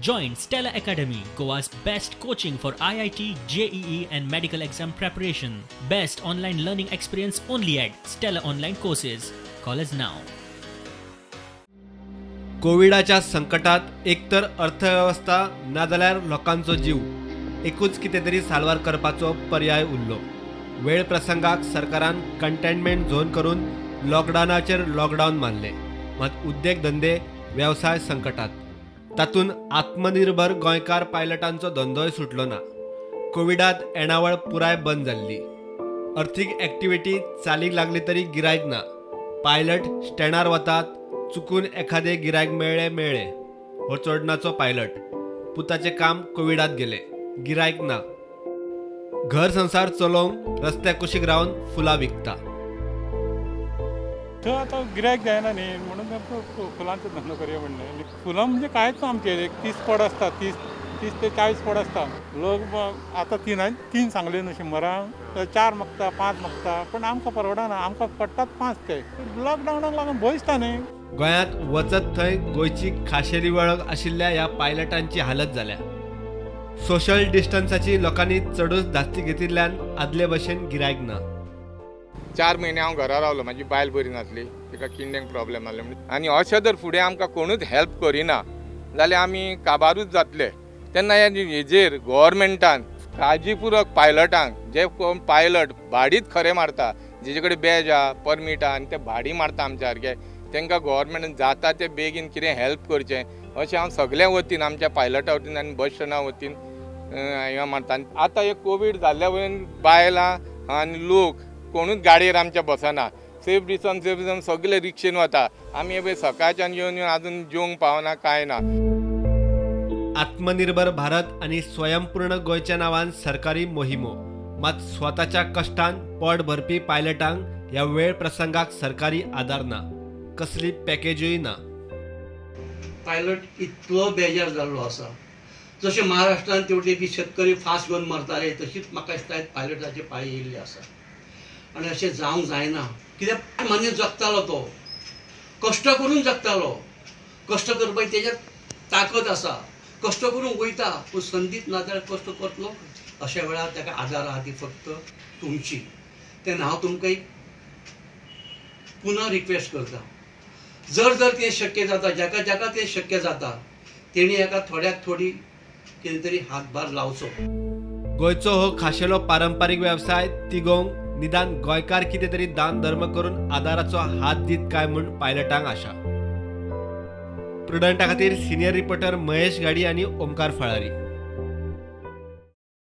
Join Stella Academy, Goa's best coaching for IIT, JEE and medical exam preparation. Best online learning experience only at Stella Online Courses. Call us now. कोविडाच्या संकटात एकतर अर्थवेवस्था नाजाल्यार लोकांचो जीव एकूच कितें तरी साल्वार करपाचो पर्याय उरलो. वेळ प्रसंगाक सरकारान कंटेनमेंट झोन करून लॉकडावनाचेर लॉकडावन मारले, मात उद्देग धंदे वेवसाय संकटात. तातूंत आत्मनिर्भर गोंयकार पायलटांचो धंदोय सुटलो ना. कोविडात येणावळ पुराय बंद जाल्ली, अर्थीक एक्टिविटी चालीक लागली तरी गिरायक ना. पायलट स्टँडार वतात, चुकून एखादे गिरायक मेळ्ळे मेळ्ळे. हो चोडणाचो पायलट पुताचें काम कोविडात गेलें, गिरायक ना. घर संसार चलोवंक रस्त्या कुशीक रावन फुलां विकता. थंय आतां गिरायक जायना न्ही म्हणून फुलांचो धंदो करया म्हणलें. फुलां म्हणजे कांयच ना आमचेर, एक 30 पड आसता, 30 ते 40 पड आसता. लोक आतां 3 सांगले न्हू 100 4 मागता 5 मागता, पण आमकां परवडना, आमकां पडटात 5 ते. लॉकडावनाक लागून भंय दिसता न्ही. गोंयांत वचत थंय गोंयची खाशेली वळख आशिल्ल्या ह्या पायलटांची हालत जाल्या. सोशल डिस्टन्साची लोकांनी चडूच धास्ती घेतिल्ल्यान आदले भशेन गिरायक ना. 4 म्हयने हांव घरा रावलो, म्हाजी बायल बरी नासली, तिका किडणेक प्रॉब्लेम आसले म्हणून. आनी अशें जर फुडें आमकां कोणूच हेल्प करिना जाल्यार आमी काबारूच जातले. तेन्ना ह्या हेजेर गव्हर्मेंटान काळजीपुर्वक पायलटांक, जे कोण पायलट भाडीच खरें मारता, जेचे कडेन बॅज आहा, परमीट आहा आनी ते भाडी मारता आमच्या सारके, तांकां गव्हर्मेंटान जाता ते बेगीन कितें हेल्प करचें अशें हांव सगल्या वतीन, आमच्या पायलटा वतीन आनी बस स्टँडा वतीन हें मारता. आनी आतां हे कोवीड जाल्ल्या वयल्यान बायलां आनी लोक कोणूच गाडयेर आमच्या बसना. सेफ डिस्टन्स सेफ डिस्टन्स सगळे रिक्षेन वता. आमी हे सकाळच्यान येवन येवन अजून जेवंक पावना, कांय ना. आत्मनिर्भर भारत आनी स्वयंपूर्ण गोंयच्या नांवान सरकारी मोहिमो, मात स्वताच्या कश्टान पोट भरपी पायलटांक ह्या वेळ प्रसंगाक सरकारी आदार ना, कसली पॅकेजूय ना. पायलट इतलो बेजार जाल्लो आसा, जशें महाराष्ट्रान तेवटेन शेतकरी फास घेवन मरताले तशीच म्हाका दिसता पायलटाचे पांय येयल्ले आसा. आनी अशें जावंक जायना, कित्याक मनीस जगतालो तो कश्ट करून जगतालो, कश्ट करपाची तेज्यात ताकद आसा, कश्ट करून वयता, पूण संदीच ना जाल्यार कश्ट करतलो. अशा वेळार ताका आदार आहा ती फक्त तुमची. तेन्ना हांव तुमकां एक पुनः रिक्वेस्ट करता, जर जर तें शक्य जाता, जाका जाका तें शक्य जाता तेणी एका थोड्याक थोडी कितें तरी हातभार लावचो. गोंयचो हो खाशेलो पारंपारीक वेवसाय तिगोवंक निदान गोंयकार कितें तरी दान धर्म करून आदाराचो हात दीत काय म्हूण पायलटांक आशा. प्रुडंटा खातीर सिनियर रिपोर्टर महेश गाडी आनी ओमकार फळारी.